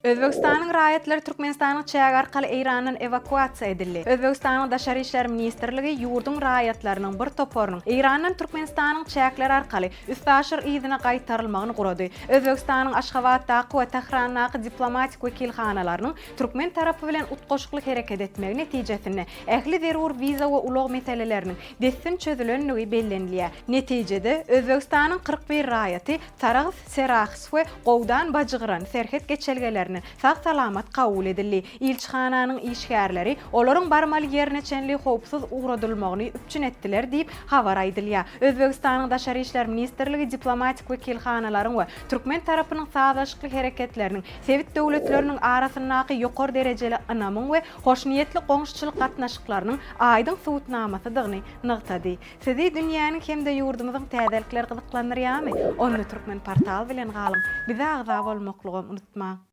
Özbegistanyň raýatlary Türkmenistanyň çägi arkaly Eýrandan ewakuasiýa edildi. Özbegistanyň Daşary işler ministrligi ýurduň raýatlarynyň bir toparynyň Eýrandan Türkmenistanyň çäkleri arkaly üstaşyr yzyna gaýtarylmagyny gurady. Özbegistanyň Aşgabatdaky we Tährandaky diplomatik wekilhanalarynyň türkmen tarapy bilen utgaşykly hereket etmegi netijesinde ähli zerur wiza we ulag meseleleriniň dessin çözülenligi bellenilýär. Netijede, Özbegistanyň 41 raýaty Sarahs, Serahs we Gowdan-Bajgyran serhet geçelgelerine sag-salamat kabul edildi. Ilçihananyň işgärleri olaryň barmaly ýerine çenli howpsuz ugradylmagyny üpjün etdiler diýip, habar aýdylýar. Özbegistanyň Daşary işler ministrligi diplomatik wekilhanalaryň we türkmen tarapynyň sazlaşykly hereketleriniň sebit döwletleriniň arasyndaky ýokary derejeli ynamyň we hoşniýetli goňşuçylyk gatnaşyklarynyň aýdyň subutnamasydygyny nygtady. Sizi dünýäniň hem-de ýurdumyzyň täzelikleri gyzyklandyrýarmy? Onda Türkmenportal bilen galyň! Bize agza bolmaklygam unutmaň!